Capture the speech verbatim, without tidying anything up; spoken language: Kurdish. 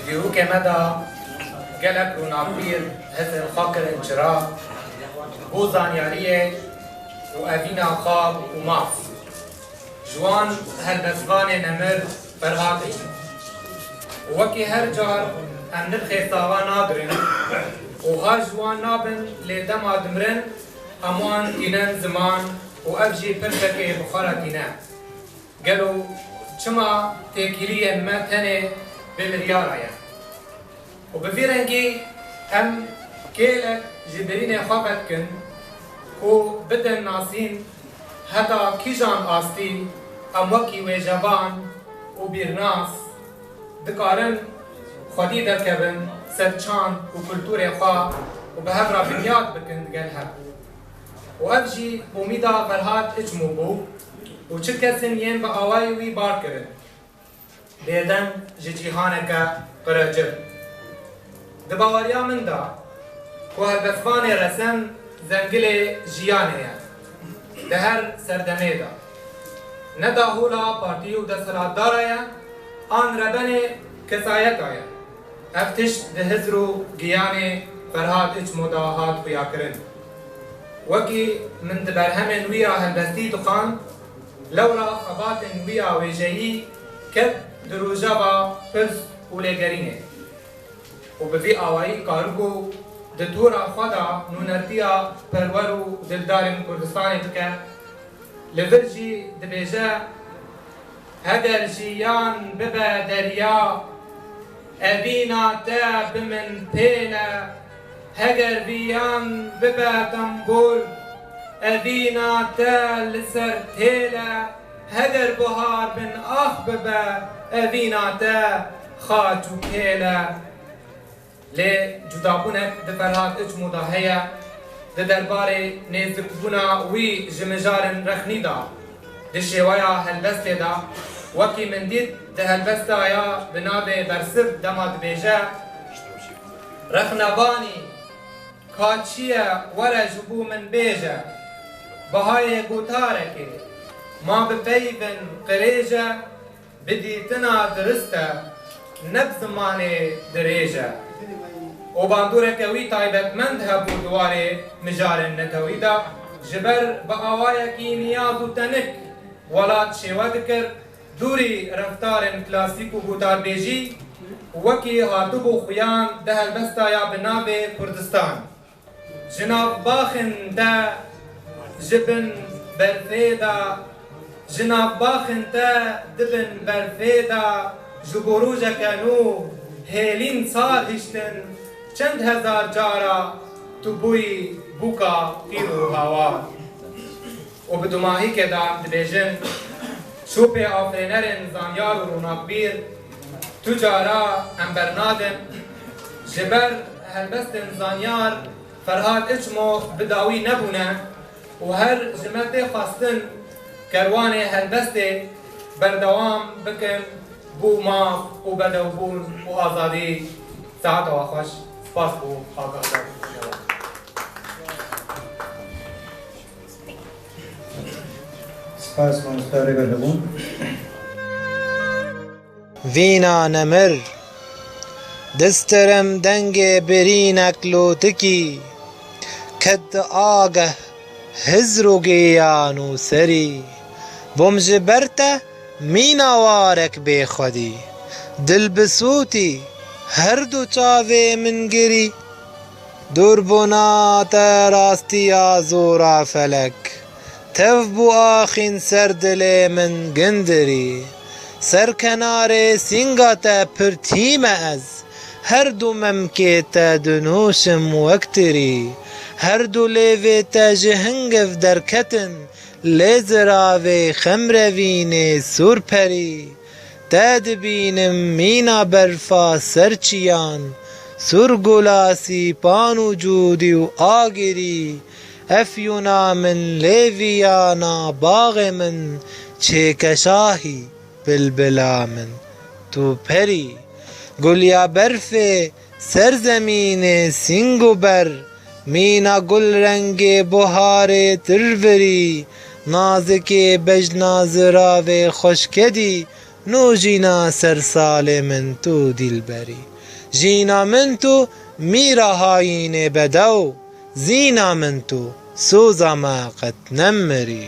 Dîrokê me de gelek rûnakbîr hizir xwe kirin çira bo zanyariyê û evîna xwe û maf. Ji wan helbestvanê nemir Ferhat Îçmo. Û wekî her car em nirxê sava nagirin û ha ji wan nabin lê dema dimirin em wan tînin ziman û ev jî pirsekê bi xwe re tîne. Gelo çima têkiliyên me tenê bi miryara ye? Û bi vî rengî em kêlek ji birînê xwe vedikin ku bidin nasîn heta kîjan astî em wekî wêjevan û bîrnas dikarin xwedî derkevin ser çand û kulturê xwe û bi hev re binyat bikin digel hev. Û ev jî umîda Ferhat Îçmo bû û çi kesin yên bi awayî wî bar kirin. Bêdeng ji cîhaneke qirêcir. Di baweriya min de ku helbestvanê resem zengilê jiyanê ye. Di her serdemê de ne dahola partî û desthilatdara ye an rebenê kesayeta ye. Ev tişt di hizr û giyanê Ferhat Îçmo de hat xuyakirin. Wekî min di berhemên wî ya helbestî dixwand, lewra xebatên wî ya wêjeyî ket di rojeva pirs û lêgerînê û bi vî awayî karibû di tora xwe de nûnertiya perwer û dildarên Kurdistanê bike. Li vir jî dibêje, Heger jiyan bibe derya, evîna te bi min pêl e. Heger viyan bibe tembûr, evîna te li ser têl e. Heger buhar bin ax bibe, evîna te xaç û kêl e. Lê cudabûnek di Ferhat Îçmo de heye, di derbarê nêzikbûna wî ji mijarên rexnî de, di şêweya helbestê de, wekî min dît di helbesta ya bi navê Bersiv dema dibêje, Rexnevanî, ka çi ye were ji bo min bêje, bihayê gotarekê, ma bi peyvên qirêj e, bi dîtina dirist e, ne bi zimanê dirêj e. Û bandoreke wî taybetmend hebû di warê mijarên netewî de, ji ber bi awayekî niyaz û tenik welat şêwe dikir, dûrî reftarên klasîk û gotarbêjî, wekî hatibû xuyan di helbesta ya bi navê Kurdistan. Ji nav baxên te ji bin berfê de, ji nav baxên te di bin berfê de, ji bo rojeke nû hêlîn sal hiştin, çend hezar cara tu bûyî bûka qîr û hawar. Û bi dumahîkê de em dibêjin, şopê afirênerên zanyar û ronakbîr tu cara em bernadin, ji ber helbestên zanyar Ferhat Îçmo bi dawî nebûne û her ji me tê xwestin kerwanê helbestê berdewam bikin bo maf û bedewbûn û azadî. Saeta we xweş. Spas bo agahdarbûna we. Spas mamosta Rêber Hebûn. Vîna nemir. Disterem dengê birînek lotikî, ket di ageh hizr û giyan û serî. Bûm ji ber te mîna warek bêxwedî, dil bi sûtî her du çavê min girî. Dûrbûna te rastiya zora felek, tev bû axîn ser dilê min gindirî. Ser kenarê sînga te pirtî me ez, her du memkê te dinûşim wek tirî. Her du lêvê te ji hingiv derketin, lê ziravê xemrevînê sûrperî. Te dibînim mîna berfa ser çiyan, sûrgula sîpan û cûdî û agirî. Efyûna min, lêviyana baxê min, çêke şahî, bilbila min, tu perî. Gulya berfê, ser zemînê sîng û ber, mîna gul rengê buharê tirvirî, nazikê bejna ziravê xweşkedî, nojîna ser salê min tu dîlberî. Jîna min tu mîra hayînê bedew, zîna min tu soza me qet nemirî.